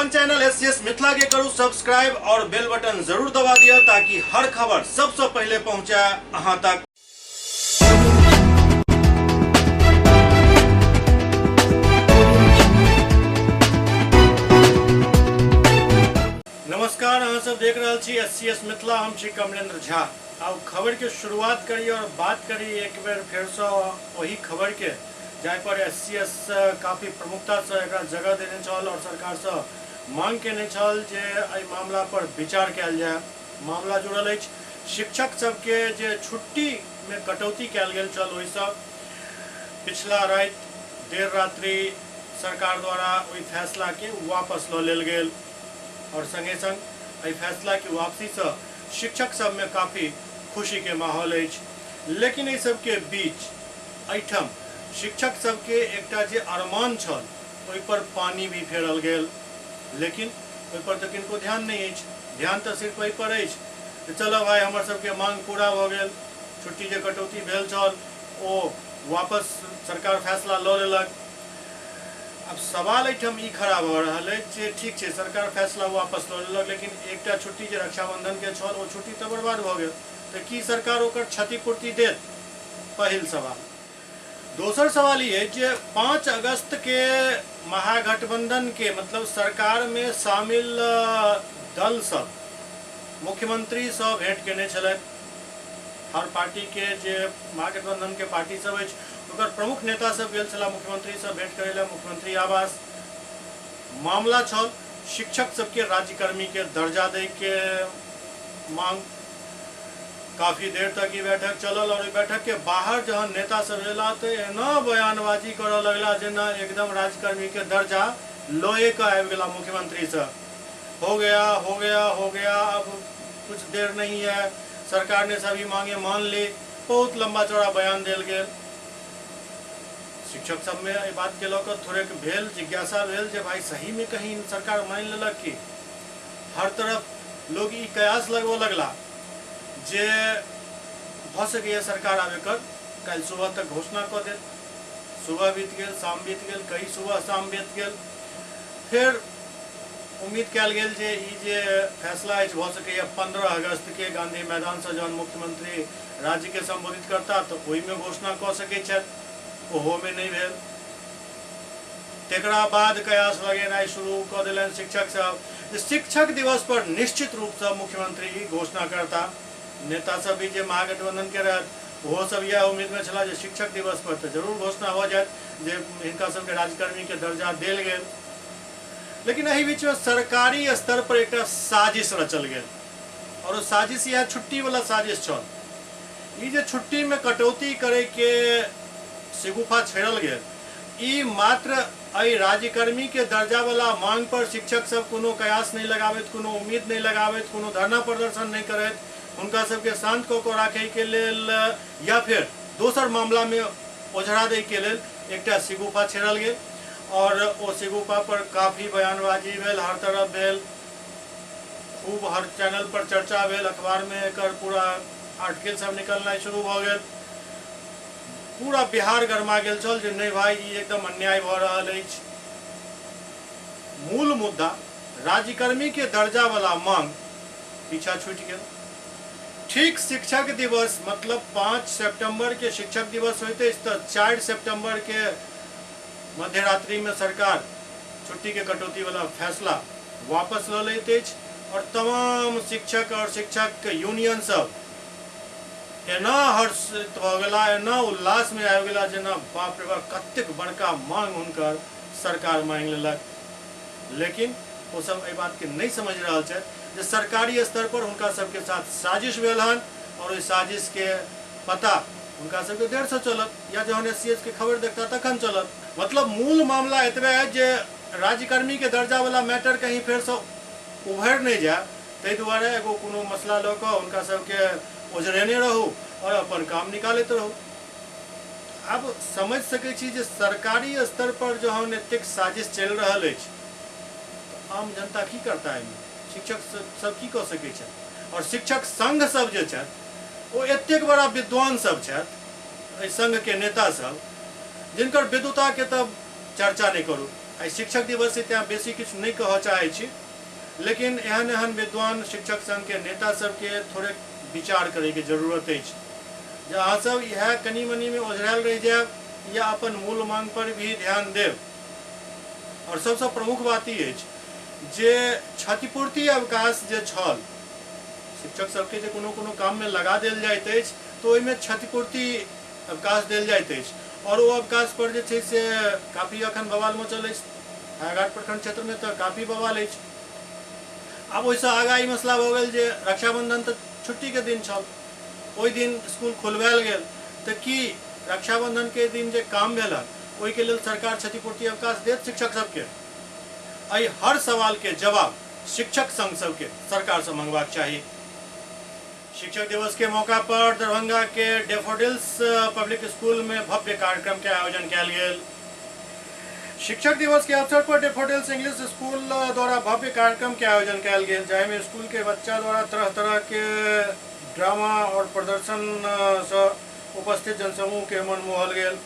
अपन channel S C S Mithila के करू सब्सक्राइब और बेल बटन जरूर दबा दिया ताकि हर खबर सबसे पहले पहुंचे अहां तक। नमस्कार, अहाँ सब देख रहल छी एस सी एस मिथिला, हम छी कमलेंद्र झा। आब खबर के शुरुआत करी और बात करी एक बेर फेरसँ ओही खबर के जाहि पर एस सी एस काफी प्रमुखतासँ एकरा जगह देने छल और सरकारसँ मांग केने छल जे एहि मामला पर विचार कयल जाय। मामला जुड़ल अछि शिक्षक सबके जे छुट्टी में कटौती कयल गेल छल ओहिसँ पिछला राति देर रात्रि सरकार द्वारा ओहि फैसला के वापस लऽ लेल गेल और संगे संग एहि फैसला के वापसीसँ शिक्षक सबमे काफी खुशी के माहौल अछि। लेकिन एहि सबके बीच एहिठाम शिक्षक सबके एकटा जे अरमान छल ओहि पर पानी भी फेरल गेल, लेकिन ओहि पर तऽ किनको ध्यान नहि अछि। ध्यान तऽ सिर्फ एहि पर अछि जे चलऽ भाइ हमर सबके मांग पूरा भऽ गेल, छुट्टी जे कटौती भेल छल ओ वापस सरकार फैसला लऽ लेलक। आब सवाल एहिठाम ई खड़ा भऽ रहल अछि जे ठीक छै सरकार फैसला वापस लऽ लेलक, लेकिन एकटा छुट्टी जे रक्षाबंधन के छल ओ छुट्टी तऽ बर्बाद भऽ गेल, तऽ की सरकार ओकर क्षतिपूर्ति देत? पहिल सवाल। दोसर सवाल ई अछि जे 5 अगस्त के महागठबंधन के मतलब सरकार में शामिल दल सब मुख्यमंत्री सँ भेंट केने छलथि। हर पार्टी के जे महागठबंधन के पार्टी सब अछि ओकर प्रमुख नेता सब गेल छलाह मुख्यमंत्री सँ भेंट करै लए मुख्यमंत्री आवास। मामला छल शिक्षक सबके राज्यकर्मी के दर्जा दै के मांग। काफी देर तक ई बैठक चलल और बैठक के बाहर जहन नेता सब एला तऽ एना बयानबाजी करऽ लगला जेना एकदम राज्यकर्मी के दर्जा लए कऽ आबि गेला मुख्यमंत्री सँ। हो गया, हो गया, हो गया, अब कुछ देर नहीं है, सरकार ने सभी मांगे मान ली। बहुत लंबा चौड़ा बयान देल गेल। शिक्षक सब में एहि बात के लऽ कऽ थोड़ेक भेल जिज्ञासा भेल जे भाई सही में कहीं सरकार मानि लेलक की। हर तरफ लोग ई कयास लगबऽ लगला जे भऽ सकैए सरकार आब एकर काल्हि सुबह तक घोषणा कऽ देत। सुबह बीत गेल, शाम बीत गेल, कई सुबह शाम बीत गेल। फेर उम्मीद कयल गेल जे ई जे फैसला अछि भऽ सकैए 15 अगस्त के गांधी मैदानसँ जहन मुख्यमंत्री राज्यके संबोधित करता तऽ ओहिमे घोषणा कऽ सकैत छथि, ओहोमे नहि भेल। तकरा बाद कयास लगेनाइ शुरू कऽ देलनि शिक्षक सब जे शिक्षक दिवस पर निश्चित रूपसँ मुख्यमंत्री ई घोषणा करता। नेता सब भी जे महागठबंधन के रहथि ओहो सब इएह उम्मीद में छलाह जे शिक्षक दिवस पर तऽ जरूर घोषणा भऽ जायत जे हिनका सबके राज्यकर्मी के दर्जा देल गेल। लेकिन एहि बीच में सरकारी स्तर पर एकटा साजिश रचल गेल और ओ साजिश इएह छुट्टी वाला साजिश छल। ई जे छुट्टी में कटौती करे के सिगुफा छेड़ल गेल ई मात्र एहि राज्यकर्मी के दर्जा वाला मांग पर शिक्षक सब कोनो कयास नहीं लगाबैत, कोनो उम्मीद नहीं लगाबैत, कोनो धरना प्रदर्शन नहीं करैत, हुनका सबके शांत कऽ कऽ राखै के लेल या फिर दोसर मामला में ओझरा दै के लेल एकटा सिगुफा छेड़ल गेल और ओ सिगुफा पर काफी बयानबाजी भेल, हर तरफ भेल, खूब हर चैनल पर चर्चा भेल, अखबार में एकर पूरा आर्टिकल सब निकलनाइ शुरू भऽ गेल। पूरा बिहार गरमा गेल छल जे नहीं भाई ई एकदम अन्याय भऽ रहल अछि। मूल मुद्दा राज्यकर्मी के दर्जा वाला मांग पीछा छूटि गेल। ठीक शिक्षक दिवस मतलब 5 सितंबर के शिक्षक दिवस होइत अछि तऽ 4 सितंबर के मध्यरात्रि में सरकार छुट्टी के कटौती वाला फैसला वापस लऽ लैत अछि और तमाम शिक्षक और शिक्षक यूनियन सब एना हर्षित भऽ गेला, एना उल्लास में आबि गेला जेना बाप रे बाप कतेक बड़का मांग हुनकर सरकार मांगि लेलक। लेकिन ओ सब एहि बात के नहीं समझ रहल छथि जे सरकारी स्तर पर हुनका सबके साथ साजिश भेल हन और ओहि साजिश के पता हुनका सबके देर से चलत या जहन एस सी एस के खबर देखता तखन चलत। मतलब मूल मामला एतबे है जे राज्यकर्मी के दर्जा वाला मैटर कहीं फेर से उभरि नहीं जाए, ताहि दुआरे एगो कोनो मसला लऽ कऽ हुनका सबके ओझरेने रहू और अपन काम निकालैत रहू। आब समझ सकै छी जे सरकारी स्तर पर जहन एतेक साजिश चलि रहल अछि तऽ आम जनता की करता एहिमे, शिक्षक सब की कऽ सकै छथि और शिक्षक संघ सब जे छथि ओ एतेक बड़ा विद्वान सब छथि, एहि संघ के नेता सब, जिनकर विद्वता के तऽ चर्चा नहि करू। आइ शिक्षक दिवस छै तेँ बेसी किछु नहि कहऽ चाहै छी, लेकिन एहन एहन विद्वान शिक्षक संघके नेता सबके थोड़ेक विचार करैके जरूरत अछि जे अहाँ सब इएह कनि मनिमे ओझरायल रहि जायब या अपन मूल मांग पर भी ध्यान देब। आओर सबसँ प्रमुख बात ई अछि जे क्षतिपूर्ति अवकाश जे छल, शिक्षक सबके जे कोनो कोनो काममे लगा देल जाइत अछि तऽ ओहिमे क्षतिपूर्ति अवकाश देल जाइत अछि आओर ओ अवकाश पर जे छै से काफी अखन बवाल मचल अछि। हायाघाट प्रखंड क्षेत्रमे तऽ काफी बवाल अछि। आब ओहिसँ आगाँ ई मसला भऽ गेल जे रक्षाबंधन तऽ छुट्टीके दिन छल, ओहि दिन स्कूल खोलवायल गेल तऽ की रक्षाबंधनके दिन जे काम भेल हन ओहिके लेल सरकार क्षतिपूर्ति अवकाश देत शिक्षक सबके? एहि हर सवालके जवाब शिक्षक संघ सबके सरकारसँ मंगबाक चाही। शिक्षक दिवस के मौका पर दरभंगा के डेफोडिल्स पब्लिक स्कूल में भव्य कार्यक्रम के आयोजन कयल गेल। शिक्षक दिवस के अवसर पर डेफोडिल्स इंग्लिश स्कूल द्वारा भव्य कार्यक्रम के आयोजन कयल गेल, जाहि में स्कूल के बच्चा द्वारा तरह तरह के ड्रामा और प्रदर्शन से उपस्थित जनसमूह के मन मोहल गेल।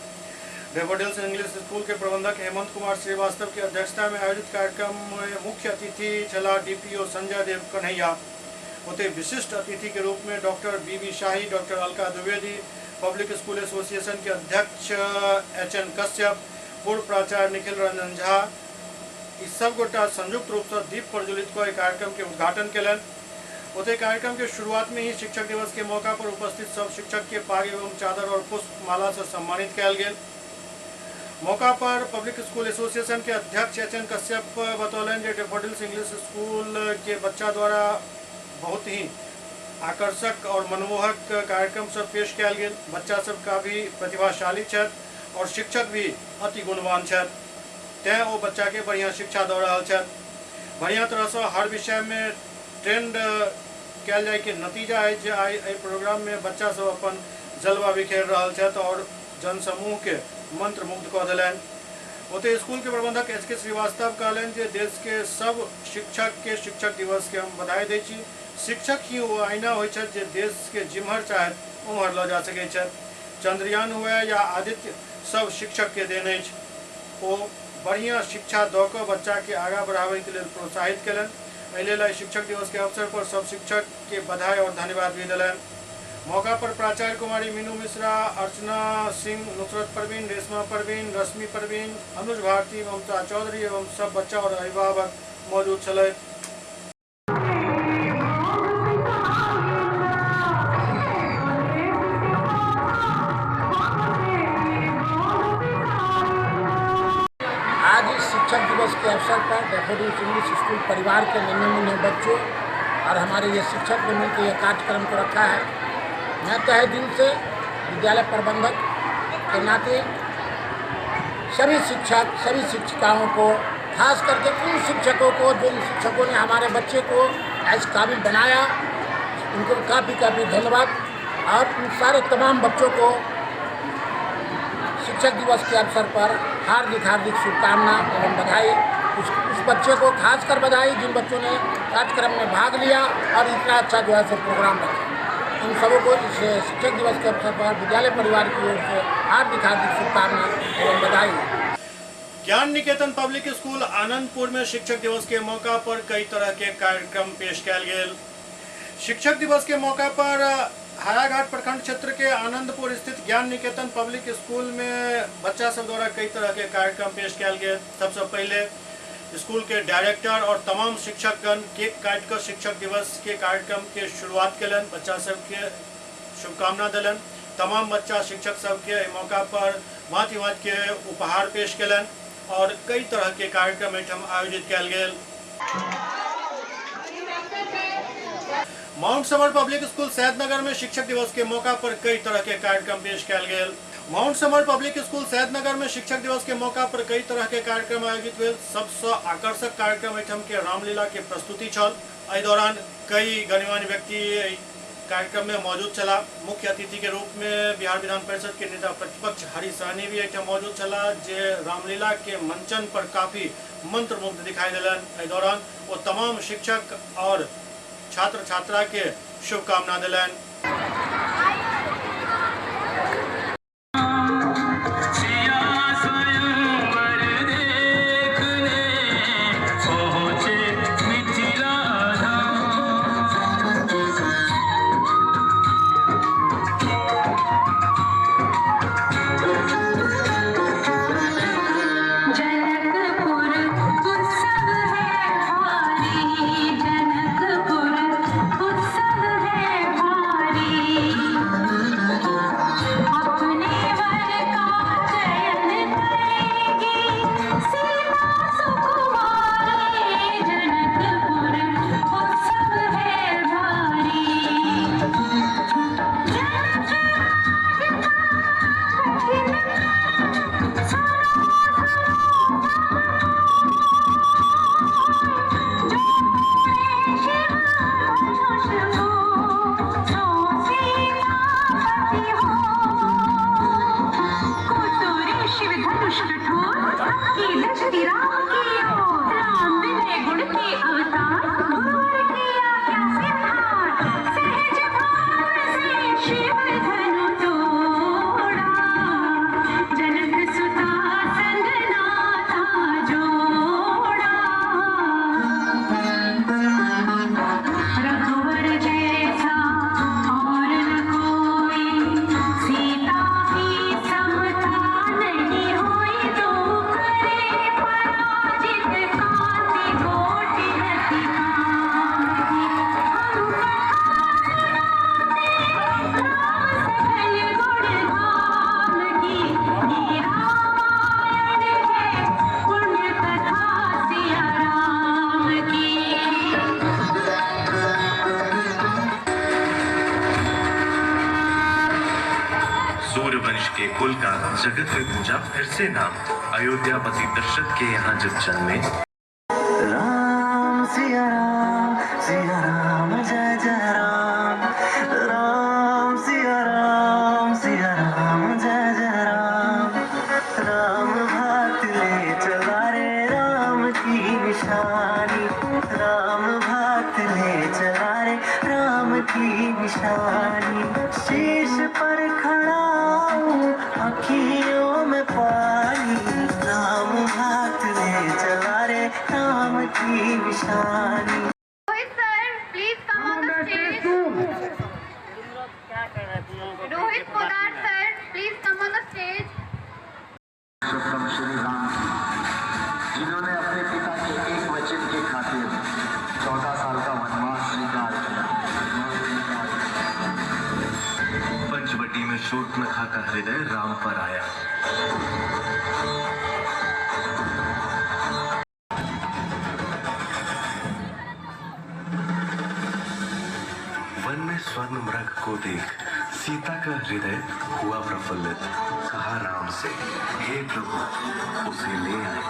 डेफोडिल्स इंग्लिश स्कूल के प्रबंधक हेमंत कुमार श्रीवास्तव के अध्यक्षता में आयोजित कार्यक्रम में मुख्य अतिथि छलाह डीपीओ संजय देव कन्हैया। ओतहि विशिष्ट अतिथि के रूप में doctor B B Shahi, doctor Alka Dwivedi, public school association के अध्यक्ष एच एन कश्यप, पूर्व प्राचार्य निखिल रंजन झा, ई सब गोटा संयुक्त रूप से दीप प्रज्वलित कऽ एहि कार्यक्रम के उद्घाटन केलनि। ओतहि कार्यक्रम के शुरुआत में ही शिक्षक दिवस के मौका पर उपस्थित सब शिक्षक के पाग एवं चादर और पुष्प माला से सम्मानित कयल गेल। मौका पर पब्लिक स्कूल एसोसिएशन के अध्यक्ष एच एन कश्यप बतौलनि जे डेफोडिल्स इंग्लिश स्कूल के बच्चा द्वारा बहुत ही आकर्षक और मनमोहक कार्यक्रम सब पेश कयल गेल। बच्चा सब काफी प्रतिभाशाली छथि और शिक्षक भी अति गुणवान छथि, तें ओ बच्चा के बढ़िया शिक्षा दऽ रहल छथि। बढ़िया तरह से हर विषय में ट्रेंड कयल जाय के नतीजा अछि जे आइ एहि प्रोग्राम में बच्चा सब अपन जलवा बिखेर रहल छथि और जनसमूह के मंत्रमुग्ध कऽ देलनि। ओतहि स्कूल के प्रबंधक एच के श्रीवास्तव कहलनि जे देश के सब शिक्षक के शिक्षक दिवस के हम बधाई दै छी। शिक्षक ही ओ आईना होइ छथि जे देश के जिम्हर चाहथि उम्हर लऽ जा सकैत छथि। चंद्रयान हुए या आदित्य सब शिक्षक के देन अछि। ओ बढ़िया शिक्षा दऽ कऽ बच्चा के आगाँ बढ़ाबय के लेल प्रोत्साहित केलनि। एहि लेल आइ शिक्षक दिवस के अवसर पर सब शिक्षक के बधाई और धन्यवाद भी देलनि। मौका पर प्राचार्य कुमारी मीनू मिश्रा, अर्चना सिंह, नुसरत परवीन, रेशमा परवीन, रश्मि परवीन, अनुज भारती, ममता चौधरी एवं सब बच्चा और अभिभावक मौजूद छलथि। आज इस शिक्षक दिवस के अवसर पर डैफोडिल्स इंग्लिश स्कूल परिवार के नन्हे मुन्ने बच्चों और हमारे ये शिक्षक ने मिलकर ये कार्यक्रम को रखा है। मैं तहे दिल से विद्यालय प्रबंधक के नाते सभी शिक्षक सभी शिक्षिकाओं को, खास करके उन शिक्षकों को जिन शिक्षकों ने हमारे बच्चे को इस काबिल बनाया, उनको काफ़ी काफ़ी धन्यवाद। और उन सारे तमाम बच्चों को शिक्षक दिवस के अवसर पर हार्दिक हार्दिक शुभकामना एवं बधाई। उस बच्चे को खासकर बधाई जिन बच्चों ने कार्यक्रम में भाग लिया और इतना अच्छा जो है सो प्रोग्राम रखा। उन सबों को इस शिक्षक दिवस के अवसर पर विद्यालय परिवार की ओर से हार्दिक हार्दिक शुभकामना एवं बधाई। ज्ञान निकेतन पब्लिक स्कूल आनंदपुर में शिक्षक दिवस के मौका पर कई तरह के कार्यक्रम पेश कयल गेल। शिक्षक दिवस के मौका पर हायाघाट प्रखंड क्षेत्र के आनंदपुर स्थित ज्ञान निकेतन पब्लिक स्कूल में बच्चा सब द्वारा कई तरह के कार्यक्रम पेश कयल गेल। सबसे पहले स्कूल के डायरेक्टर और तमाम शिक्षकगण केक काटि कऽ शिक्षक दिवस के कार्यक्रम के शुरुआत केलनि, बच्चा सबके शुभकामना देलनि। तमाम बच्चा शिक्षक सबके एहि मौका पर भांति भांति के उपहार पेश केलनि और कई तरह के कार्यक्रम एहिठाम आयोजित कयल गेल। Mount Summer public school Saidnagar में शिक्षक दिवस के मौका पर कई तरह के कार्यक्रम पेश कयल गेल। Mount Summer public school Saidnagar में शिक्षक दिवस के मौका पर कई तरह के कार्यक्रम आयोजित भेल। सबसँ आकर्षक कार्यक्रम एहिठाम के रामलीला के प्रस्तुति छल। एहि दौरान कई गणमान्य व्यक्ति एहि कार्यक्रम में मौजूद छलाह। मुख्य अतिथि के रूप में बिहार विधान परिषद के नेता प्रतिपक्ष हरि सहनी भी एहिठाम मौजूद छलाह, जे रामलीला के मंचन पर काफी मंत्रमुग्ध दिखाई देलनि। एहि दौरान ओ तमाम शिक्षक और छात्र छात्रा के शुभकामना देलनि। कुल का जगत में गूंजा फिर से नाम। अयोध्यापति दशरथ के यहाँ जब जन्मे। राम सिया राम, सिया राम जय जय राम, राम सिया राम, सिया राम जय जय राम। राम भात ले चला रे राम की निशानी, राम भात ले चला रे राम की निशानी। शीश पर खड़ा हूँ अखियों में पानी, राम हाथ ले चला रे राम की निशानी। Rohit sir, please come on the stage. Rohit Podar sir, please come on the stage. Purushottam Shri Ram की, जिन्होंने अपने पिता के एक वचन के खातिर 14 साल का वनवास स्वीकार किया। पंचवटी में शूर्पणखा का हृदय राम पर आया। वन में स्वर्ण मृग को देख सीता का हृदय हुआ प्रफुल्लित। कहा राम से, हे प्रभु उसे ले आए।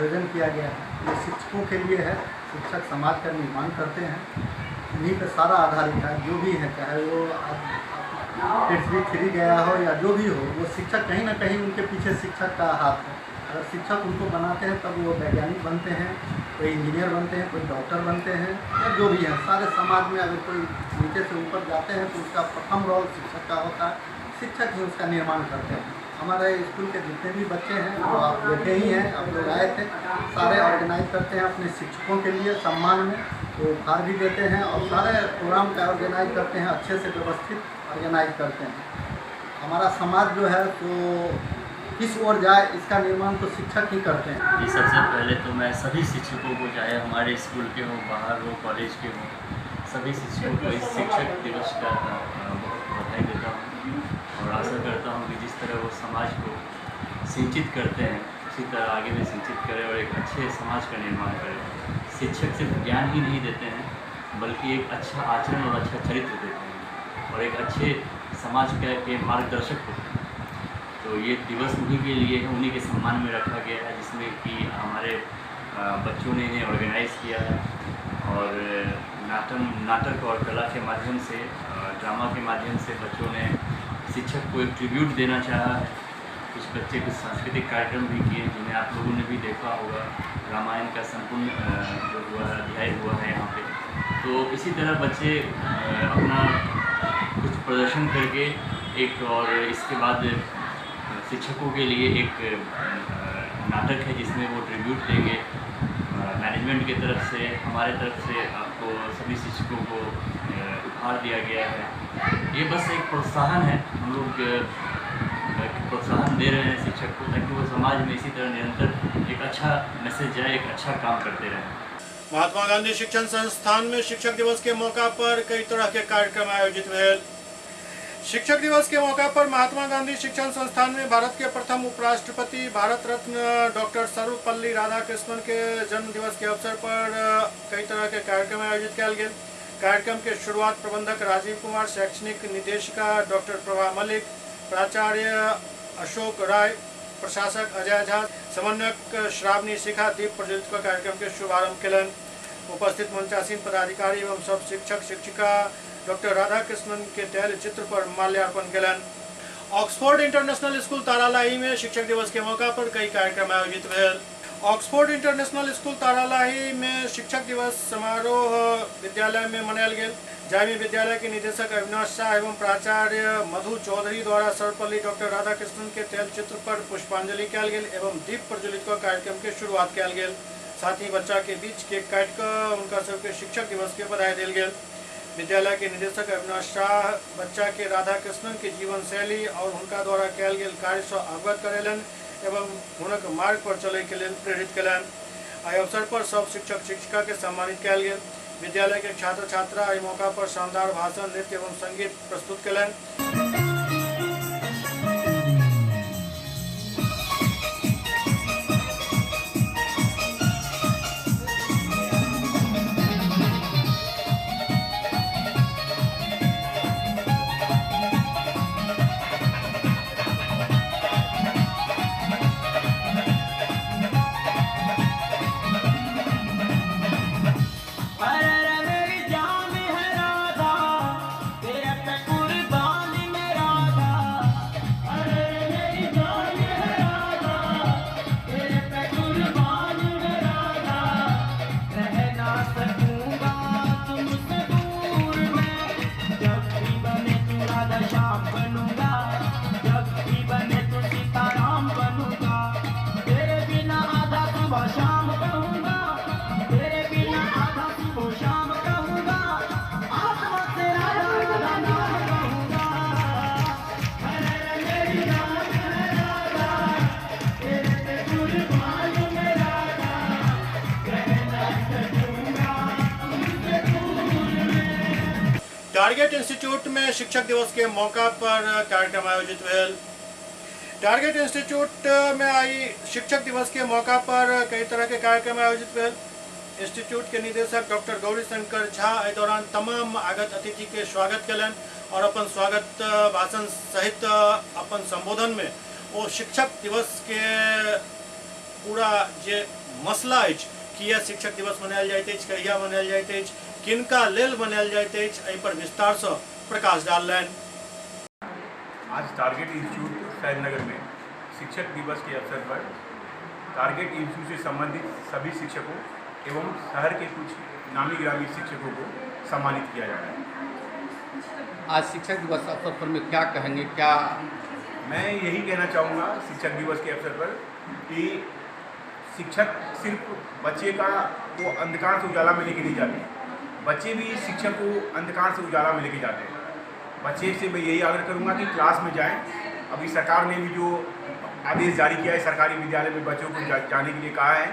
आयोजन किया गया है ये शिक्षकों के लिए है। शिक्षक समाज का निर्माण करते हैं, उन्हीं पर सारा आधारित है। जो भी है, चाहे वो आप 3 गया हो या जो भी हो, वो शिक्षक कहीं ना कहीं उनके पीछे शिक्षक का हाथ है। अगर शिक्षक उनको बनाते हैं तब वो वैज्ञानिक बनते हैं, कोई इंजीनियर बनते हैं, कोई डॉक्टर बनते हैं, या जो भी है। सारे समाज में अगर कोई नीचे से ऊपर जाते हैं तो उसका प्रथम रोल शिक्षक का होता है। शिक्षक ही उसका निर्माण करते हैं। हमारे स्कूल के जितने भी बच्चे हैं वो आप देखे ही हैं, आप लोग आए थे, सारे ऑर्गेनाइज करते हैं अपने शिक्षकों के लिए सम्मान में, तो उपहार भी देते हैं और सारे प्रोग्राम का ऑर्गेनाइज करते हैं, अच्छे से व्यवस्थित ऑर्गेनाइज करते हैं। हमारा समाज जो है तो किस ओर जाए इसका निर्माण तो शिक्षक ही करते हैं। जी, सबसे पहले तो मैं सभी शिक्षकों को, चाहे हमारे स्कूल के हों, बाहर हो, कॉलेज के हों, सभी शिक्षकों को इस शिक्षक दिवस का बहुत बधाई देता हूँ और आशा करता हूँ कि जिस तरह वो समाज को सिंचित करते हैं उसी तरह आगे भी सिंचित करें और एक अच्छे समाज का निर्माण करें। शिक्षक सिर्फ ज्ञान ही नहीं देते हैं बल्कि एक अच्छा आचरण और अच्छा चरित्र देते हैं और एक अच्छे समाज के मार्गदर्शक होते हैं। तो ये दिवस उन्हीं के लिए है, उन्हीं के सम्मान में रखा गया है, जिसमें कि हमारे बच्चों ने इन्हें ऑर्गेनाइज़ किया है और नाटक और कला के माध्यम से, ड्रामा के माध्यम से बच्चों ने शिक्षक को एक ट्रिब्यूट देना चाहा है। कुछ बच्चे कुछ सांस्कृतिक कार्यक्रम भी किए जिन्हें आप लोगों ने भी देखा होगा। रामायण का संपूर्ण जो हुआ है अध्याय हुआ है यहाँ पे। तो इसी तरह बच्चे अपना कुछ प्रदर्शन करके एक और इसके बाद शिक्षकों के लिए एक नाटक है जिसमें वो ट्रिब्यूट देंगे। मैनेजमेंट की तरफ से, हमारे तरफ से आपको सभी शिक्षकों को उपहार दिया गया है। ये बस एक प्रोत्साहन है, हम लोग प्रोत्साहन दे रहे हैं शिक्षक को ताकि वो समाज में इसी तरह निरंतर एक अच्छा मैसेज जाए, एक अच्छा काम करते रहें। महात्मा गांधी शिक्षण संस्थान में शिक्षक दिवस के मौका पर कई तरह के कार्यक्रम आयोजित हुए। शिक्षक दिवस के मौका पर महात्मा गांधी शिक्षण संस्थान में भारत के प्रथम उपराष्ट्रपति भारत रत्न डॉक्टर सर्वपल्ली राधाकृष्णन के जन्म दिवस के अवसर पर कई तरह के कार्यक्रम आयोजित किया गया। कार्यक्रम के शुरुआत प्रबंधक राजीव कुमार, शैक्षणिक निदेशिका डॉक्टर प्रभा मलिक, प्राचार्य अशोक राय, प्रशासक अजय झा, समन्वयक श्रावणी शिखा दीप प्रज्वलित कर कार्यक्रम के शुभारंभ केलन। उपस्थित मंचासीन पदाधिकारी एवं सब शिक्षक शिक्षिका डॉक्टर राधाकृष्णन के तैल चित्र पर माल्यार्पण Kellen. Oxford international school Taralahi में शिक्षक दिवस के मौका पर कई कार्यक्रम आयोजित भेल। ऑक्सफोर्ड इंटरनेशनल स्कूल तारालाही में शिक्षक दिवस समारोह विद्यालय में मनायल गेल, जाहिमे विद्यालय के निदेशक अविनाश शाह एवं प्राचार्य मधु चौधरी द्वारा सर्वपल्ली डॉक्टर राधाकृष्णन के तैल चित्र पर पुष्पांजलि कयल गेल एवं दीप प्रज्वलित कऽ कार्यक्रम के शुरुआत कयल गेल। साथ ही बच्चा के बीच केक काटि कऽ हुनका सबके शिक्षक दिवस के बधाई देल गेल। विद्यालय के निदेशक अविनाश शाह बच्चा के राधाकृष्णन के जीवन शैली और हुनका द्वारा कयल गेल कार्य से अवगत करेलनि एवं हुनक मार्ग पर चलय के लेल प्रेरित कयलनि। एहि अवसर पर सब शिक्षक शिक्षिका के सम्मानित कयल गेल। विद्यालय के छात्र छात्रा एहि मौका पर शानदार भाषण, नृत्य एवं संगीत प्रस्तुत कयलनि। टारगेट इंस्टीट्यूट में शिक्षक दिवस के मौका पर कार्यक्रम आयोजित भेल। टारगेट इंस्टीट्यूट में आई शिक्षक दिवस के मौका पर कई तरह के कार्यक्रम आयोजित भेल। इंस्टीट्यूट के निदेशक डॉक्टर गौरी शंकर झा एहि दौरान तमाम आगत अतिथि के स्वागत कयलनि और अपन स्वागत भाषण सहित अपन संबोधन में वो शिक्षक दिवस के पूरा जे मसला अछि, किया शिक्षक दिवस मनायल जाइत अछि, कहिया मनायल जाइत अछि, किनका लेल मनायल जाइत अछि, एहि पर विस्तार से प्रकाश डाललनि। आज टारगेट इंस्टीट्यूट सैदनगर में शिक्षक दिवस के अवसर पर टारगेट इंस्टीट्यूट से संबंधित सभी शिक्षकों एवं शहर के कुछ नामी गिरामी शिक्षकों को सम्मानित किया जा रहा है। आज शिक्षक दिवस अवसर पर में क्या कहेंगे? क्या मैं यही कहना चाहूँगा शिक्षक दिवस के अवसर पर कि शिक्षक सिर्फ बच्चे का को अंधकार से उजाला में लेके नहीं जाते, बच्चे भी शिक्षक को अंधकार से उजाला में लेके जाते हैं। बच्चे से मैं यही आग्रह करूँगा कि क्लास में जाएं। अभी सरकार ने भी जो आदेश जारी किया है सरकारी विद्यालय में बच्चों को जाने के लिए कहा है,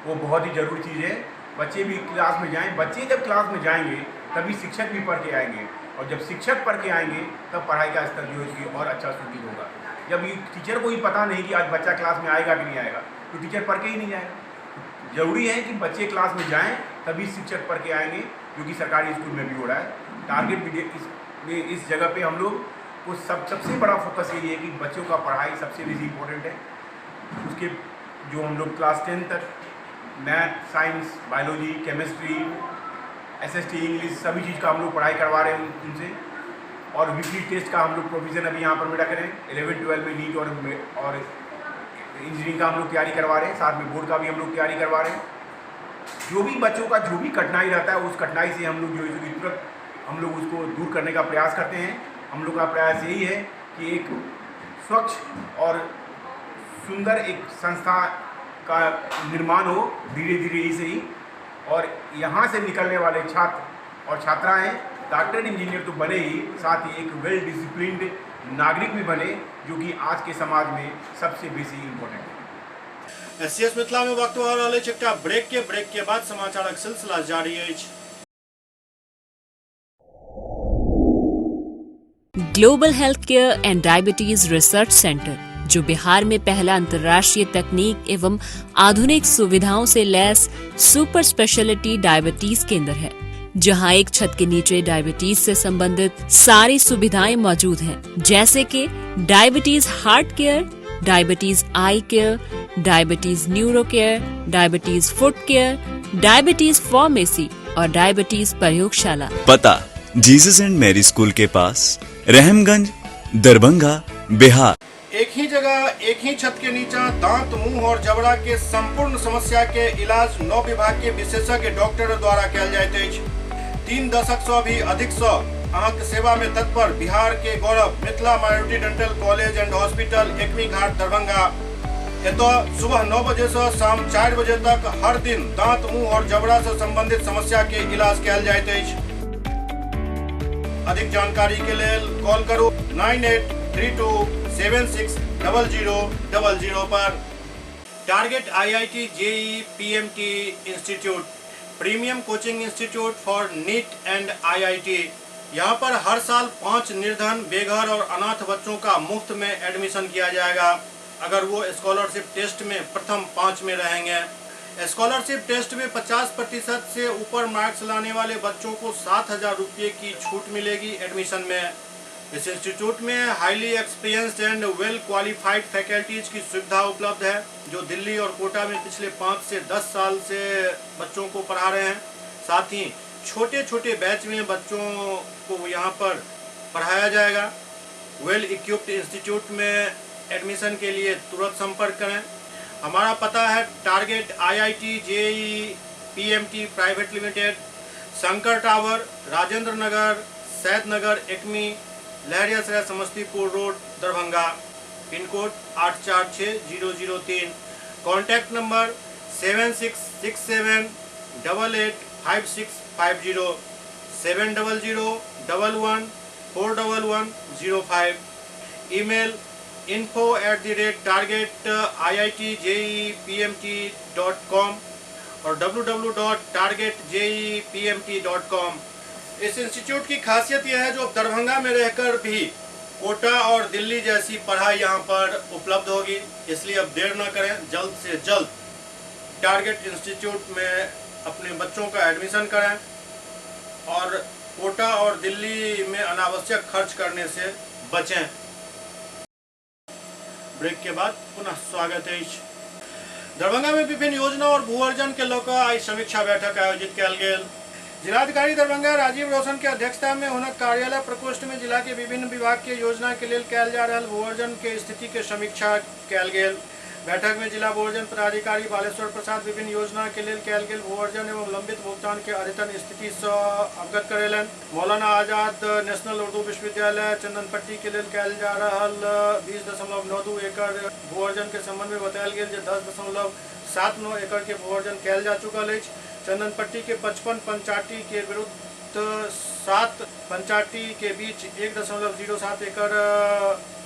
वो बहुत ही ज़रूरी चीज़ है। बच्चे भी क्लास में जाएं। बच्चे जब क्लास में जाएंगे तभी शिक्षक भी पढ़ के आएंगे, और जब शिक्षक पढ़ के आएंगे तब पढ़ाई का स्तर जो है और अच्छा सुदृढ़ होगा। जब ये टीचर को ही पता नहीं कि आज बच्चा क्लास में आएगा कि नहीं आएगा, तो टीचर पढ़ के ही नहीं जाएगा। ज़रूरी है कि बच्चे क्लास में जाएँ तभी शिक्षक पढ़ के आएंगे, जो कि सरकारी स्कूल में भी हो रहा है। टारगेट इस जगह पे हम लोग को सबसे बड़ा फोकस यही है कि बच्चों का पढ़ाई सबसे बेसी इम्पोर्टेंट है। उसके जो हम लोग क्लास 10 तक math, science, biology, chemistry, SST, English सभी चीज़ का हम लोग पढ़ाई करवा रहे हैं उनसे। और वीकली टेस्ट का हम लोग प्रोविज़न अभी यहाँ पर में रख रहे हैं। 11-12 में नीट और इंजीनियरिंग का हम लोग तैयारी करवा रहे हैं, साथ में बोर्ड का भी हम लोग तैयारी करवा रहे हैं। जो भी बच्चों का जो भी कठिनाई रहता है उस कठिनाई से हम लोग जो है तुरंत हम लोग उसको दूर करने का प्रयास करते हैं। हम लोग का प्रयास यही है कि एक स्वच्छ और सुंदर एक संस्था का निर्माण हो धीरे धीरे ही से ही, और यहाँ से निकलने वाले छात्र और छात्राएं डॉक्टर इंजीनियर तो बने ही, साथ ही एक वेल डिसिप्लिन्ड नागरिक भी बने, जो कि आज के समाज में सबसे बेसी इम्पोर्टेंट है। एससीएस मिथिला में वक्त भऽ रहल अछि एकटा ब्रेक के बाद समाचारक सिलसिला जारी अछि। Global health care and diabetes research centre, जो बिहार में पहला अंतर्राष्ट्रीय तकनीक एवं आधुनिक सुविधाओं से लैस सुपर स्पेशलिटी डायबिटीज केंद्र है, जहां एक छत के नीचे डायबिटीज से संबंधित सारी सुविधाएं मौजूद हैं, जैसे कि diabetes heart care, diabetes eye care, diabetes neuro care, diabetes foot care, diabetes pharmacy और डायबिटीज प्रयोगशाला। पता जीसस एंड मैरी स्कूल के पास, रहमगंज, दरभंगा, बिहार। एक ही जगह एक ही छत के नीचा दांत, मुंह और जबड़ा के संपूर्ण समस्या के इलाज 9 विभाग के विशेषज्ञ डॉक्टर द्वारा कयल जाइत अछि। 3 दशक से भी अधिक से अहाँके सेवा में तत्पर बिहार के गौरव Mithila minority dental college and hospital, Ekmi Ghat, Darbhanga. एतऽ सुबह 9 बजे से शाम 4 बजे तक हर दिन दांत, मुंह और जबड़ा से संबंधित समस्या के इलाज कयल जाइत अछि। अधिक जानकारी के लेल कॉल करू 9832 760000 पर। Target IIT JEE PMT institute, premium coaching institute for NEET and IIT। यहाँ पर हर साल 5 निर्धन, बेघर और अनाथ बच्चों का मुफ्त में एडमिशन किया जाएगा अगर वो स्कॉलरशिप टेस्ट में प्रथम 5 में रहेंगे। स्कॉलरशिप टेस्ट में 50% से ऊपर मार्क्स लाने वाले बच्चों को 7000 रुपये की छूट मिलेगी एडमिशन में। इस इंस्टीट्यूट में highly experienced and well qualified faculties की सुविधा उपलब्ध है, जो दिल्ली और कोटा में पिछले 5 से 10 साल से बच्चों को पढ़ा रहे हैं। साथ ही छोटे छोटे बैच में बच्चों को यहाँ पर पढ़ाया जाएगा। वेल इक्विप्ड इंस्टीट्यूट में एडमिशन के लिए तुरंत संपर्क करें। हमारा पता है target IIT JEE PMT private limited, Shankar tower, Rajendra Nagar, Saidnagar, Ekmi, Laheriasarai, Samastipur road, Darbhanga. Pin code 846003। Contact number 7667 885650, 700 11 41105। Email info@targetiitjeepmt.com और www.targetjeepmt.com। इस इंस्टीट्यूट की खासियत यह है जो दरभंगा में रहकर भी कोटा और दिल्ली जैसी पढ़ाई यहाँ पर उपलब्ध होगी, इसलिए अब देर न करें, जल्द से जल्द टारगेट इंस्टीट्यूट में अपने बच्चों का एडमिशन करें और कोटा और दिल्ली में अनावश्यक खर्च करने से बचें। ब्रेक के बाद पुनः स्वागत है। दरभंगा में विभिन्न योजना और भू अर्जन के लऽ कऽ आइ समीक्षा बैठक आयोजित कयल गेल। जिलाधिकारी दरभंगा राजीव रोशन के अध्यक्षता में हुनक कार्यालय प्रकोष्ठ में जिला के विभिन्न विभाग के योजना के लेल कयल जा रहल भू अर्जन के स्थिति के समीक्षा कयल गेल। बैठक में जिला भू अर्जन पदाधिकारी बालेश्वर प्रसाद विभिन्न योजना के लेल कयल गेल भू अर्जन एवं लंबित भुगतान के अद्यतन स्थिति सँ अवगत करेलनि। मौलाना आजाद नेशनल उर्दू विश्वविद्यालय चंदनपट्टी के लेल कयल जा रहल 20.92 एकड़ भू अर्जन के संबंध में बतायल गेल जे 10.79 एकड़ के भू अर्जन कयल जा चुकल अछि। चंदनपट्टी के 55 पंचाटी के विरुद्ध 7 पंचाटी के बीच 1.07 एकड़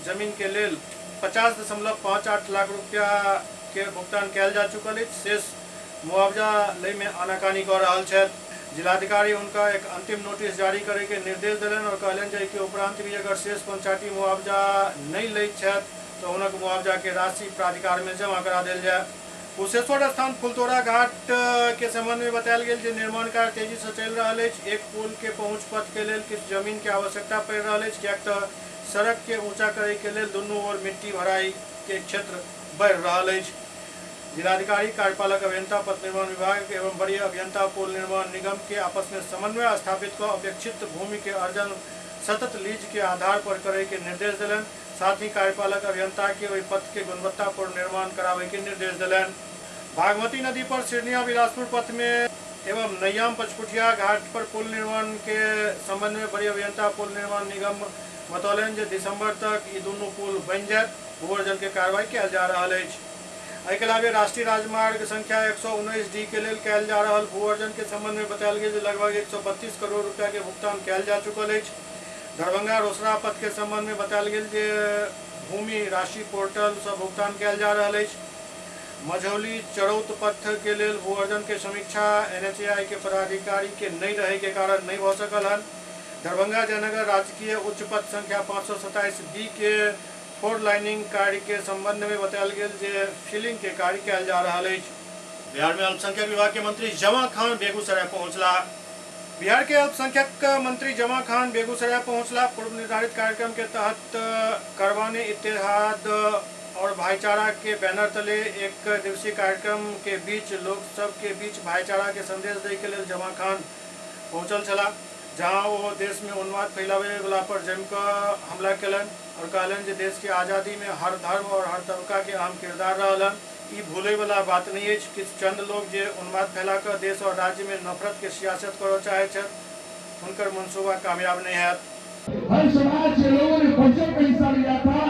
जमीन के लेल 50.58 लाख रुपया के भुगतान कयल जा चुकल अछि। शेष मुआवजा लै में आनाकानी कऽ रहल छथि। जिलाधिकारी हुनका एक अंतिम नोटिस जारी करे के निर्देश देलनि और कहलनि जे एहिके उपरांत भी अगर शेष पंचाटी मुआवजा नहि लैत छथि तऽ हुनक मुआवजा के राशि प्राधिकार में जमा करा देल जाय। कुशेश्वर स्थान फुलतोड़ा घाट के संबंध में बतायल गेल जे निर्माण कार्य तेजी से चलि रहल अछि। एक पुल के पहुंच पथ के लेल किछु जमीन के आवश्यकता पड़ि रहल अछि, किएक तऽ सड़क के ऊंचा करे के लेल दुनू ओर मिट्टी भराई के क्षेत्र बढ़ि रहल अछि। जिलाधिकारी, कार्यपालक अभियंता, पथ निर्माण विभाग एवं वरीय अभियंता पुल निर्माण निगम के आपस में समन्वय स्थापित कऽ अपेक्षित भूमि के अर्जन सतत लीज के आधार पर करे के निर्देश देलनि। साथ ही कार्यपालक अभियंता के ओहि पथ के गुणवत्तापूर्ण निर्माण कराबय के निर्देश देलनि। बागमती नदी पर सिरनिया बिलासपुर पथ में एवं नैयाम पचपुठिया घाट पर पुल निर्माण के संबंध में वरीय अभियंता पुल निर्माण निगम बतौलनि जे दिसंबर तक ई दुनू पुल बनि जायत। भू अर्जन के कार्रवाई कयल जा रहल अछि। एहिके अलावे राष्ट्रीय राजमार्ग संख्या 119 डी के लेल कयल जा रहल भू अर्जन के संबंध में बतायल गेल जे लगभग 132 करोड़ रुपया के भुगतान कयल जा चुकल अछि। दरभंगा रोसड़ा पथ के संबंध में बतायल गेल जे भूमि राशि पोर्टल सँ भुगतान कयल जा रहल अछि। मझौली चरौत पथ के लेल भू अर्जन के समीक्षा एनएचएआई के पदाधिकारी के नहि रहय के कारण नहि भऽ सकल हन। दरभंगा जयनगर राजकीय उच्च पथ संख्या 527 बी के फोर लाइनिंग कार्य के संबंध में बतायल गेल जे फिलिंग के कार्य कयल जा रहल अछि। बिहार में अल्पसंख्यक विभाग के मंत्री जमा खान बेगूसराय पहुंचला। बिहार के अल्पसंख्यक मंत्री जमा खान बेगूसराय पहुंचला। पूर्व निर्धारित कार्यक्रम के तहत करवाने इत्तेहाद और भाईचारा के बैनर तले एक दिवसीय कार्यक्रम के बीच लोक सब के बीच भाईचारा के संदेश दै के लेल जमा खान पहुंचल छलाह, जहां वो देश में उन्माद फैलावे वाला पर जमि कऽ हमला केलनि और कहलनि जे देश के आजादी में हर धर्म और हर तबका के अहम किरदार रहल। ई भूले वाला बात नहीं अछि। किछु चंद लोग जे उन्माद फैला कऽ देश और राज्य में नफरत के सियासत करऽ चाहै छथि, हुनकर मंसूबा कामयाब नहीं हैत। हर समाज के लोगों ने बढ़ का हिस्सा लिया था,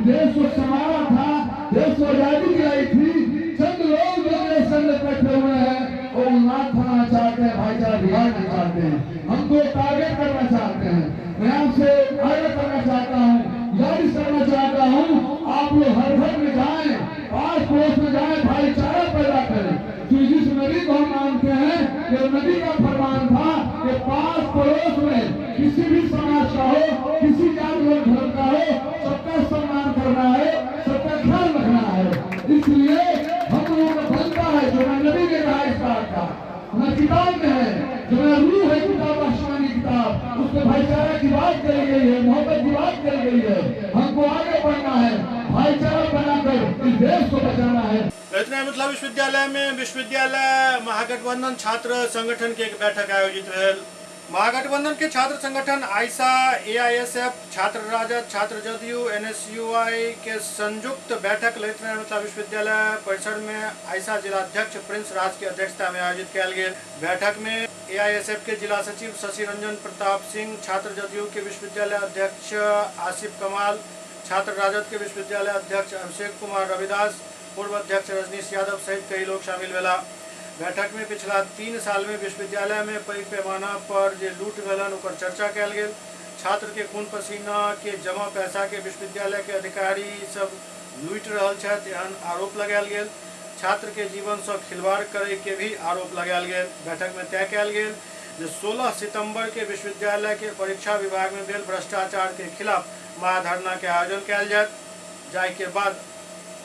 देश को संवारा था, देश को आजादी दिलाई थी। चंद लोग जो देश के अंदर बैठे हुए हैं वो उन्माद फैलाना चाहते हैं, भाईचारा बिगाड़ना चाहते हैं, हमको टारगेट करना चाहते हैं। मैं आपसे आग्रह करना चाहता हूँ, गुजारिश करना चाहता हूँ, आप लोग हर घर में जाएं, पास पड़ोस में जाएं, भाईचारा पैदा करें। जो जिस नबी को हम मानते हैं, ये नबी का फरमान था कि पास पड़ोस में किसी भी समाज का हो, किसी जात और धर्म का हो, सबका सम्मान करना है, सबका ख्याल रखना है। इसलिए हम लोगों का बनता है जो नबी ने कहा इस बात का, हमारी किताब में है, जो मेरा रूह है किताब, आसमानी किताब, उसमें भाईचारा की बात करी गई है, मोहब्बत की बात करी गई है। हमको आगे बढ़ना है, भाईचारा बनाकर इस देश को बचाना है। रचना मिथिला विश्वविद्यालय में विश्वविद्यालय महागठबंधन छात्र संगठन के एक बैठक आयोजित भेल। महागठबंधन के छात्र संगठन आइसा, एआईएसएफ, छात्र राजद, छात्र जदयू, एनएसयूआई के संयुक्त बैठक ललित मिथिला विश्वविद्यालय परिसर में आइसा जिलाध्यक्ष प्रिंस राज के अध्यक्षता में आयोजित कयल गेल। बैठक में एआईएसएफ के जिला सचिव शशि रंजन प्रताप सिंह, छात्र जदयू के विश्वविद्यालय अध्यक्ष आसिफ कमाल, छात्र राजद के विश्वविद्यालय अध्यक्ष अभिषेक कुमार रविदास, पूर्व अध्यक्ष रजनीश यादव सहित कई लोग शामिल भेला। बैठक में पिछला 3 साल में विश्वविद्यालय में पैघ पैमाना पर जे लूट भेलन ओकर चर्चा कयल गेल। छात्र के खून पसीना के जमा पैसा के विश्वविद्यालय के अधिकारी सब लूटि रहल छथि, एहन आरोप लगायल गेल। छात्र के जीवन से खिलवाड़ करे के भी आरोप लगायल गेल। बैठक में तय कयल गेल जे 16 सितंबर के विश्वविद्यालय के परीक्षा विभाग में भेल भ्रष्टाचार के खिलाफ महाधरना के आयोजन कयल जायत, जाहि के बाद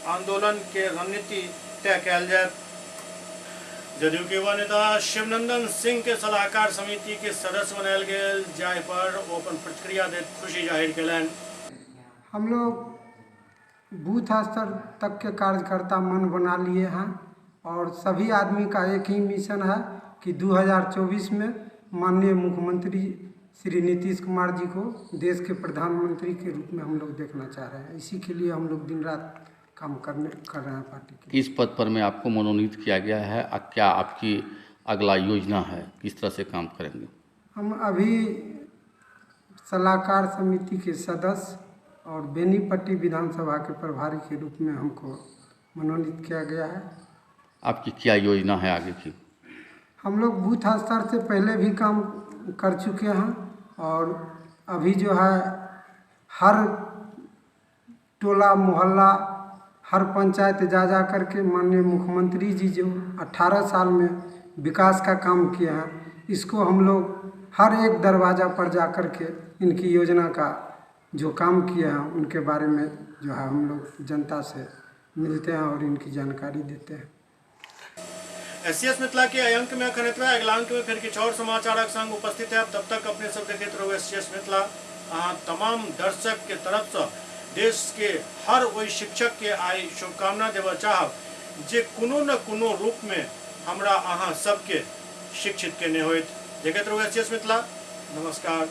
आंदोलन के रणनीति तय कयल जायत। जदयू के युवा नेता शिवनंदन सिंह के सलाहकार समिति के सदस्य बनायल गेल, जाहि पर ओ अपन प्रतिक्रिया दैत खुशी जाहिर केलनि। हम लोग बूथ स्तर तक के कार्यकर्ता मन बना लिए हैं और सभी आदमी का एक ही मिशन है कि 2024 में माननीय मुख्यमंत्री श्री नीतीश कुमार जी को देश के प्रधानमंत्री के रूप में हम लोग देखना चाह रहे हैं। इसी के लिए हम लोग दिन रात काम कर रहे हैं पार्टी के। किस पद पर में आपको मनोनीत किया गया है और क्या आपकी अगला योजना है, किस तरह से काम करेंगे? हम अभी सलाहकार समिति के सदस्य और बेनीपट्टी विधानसभा के प्रभारी के रूप में हमको मनोनीत किया गया है। आपकी क्या योजना है आगे की? हम लोग बूथ स्तर से पहले भी काम कर चुके हैं और अभी जो है हर टोला मोहल्ला हर पंचायत जा जा करके माननीय मुख्यमंत्री जी जो 18 साल में विकास का काम किए हैं, इसको हम लोग हर एक दरवाज़ा पर जा कर के इनकी योजना का जो काम किए हैं उनके बारे में जो है हम लोग जनता से मिलते हैं और इनकी जानकारी देते हैं। एससीएस मिथिला के अंक में अखन एतबे। अगला अंक में फिर किछु और समाचारक संग उपस्थित है। तब तक अपने सब देखैत रहू एससीएस मिथिला। अहाँ तमाम दर्शक के तरफ से देश के हर ओहि शिक्षक के आइ शुभकामना देबऽ चाहब जे कोनो न कोनो रूप में हमरा अहाँ सबके शिक्षित केने होइत। देखैत रहू एससीएस मिथिला। नमस्कार।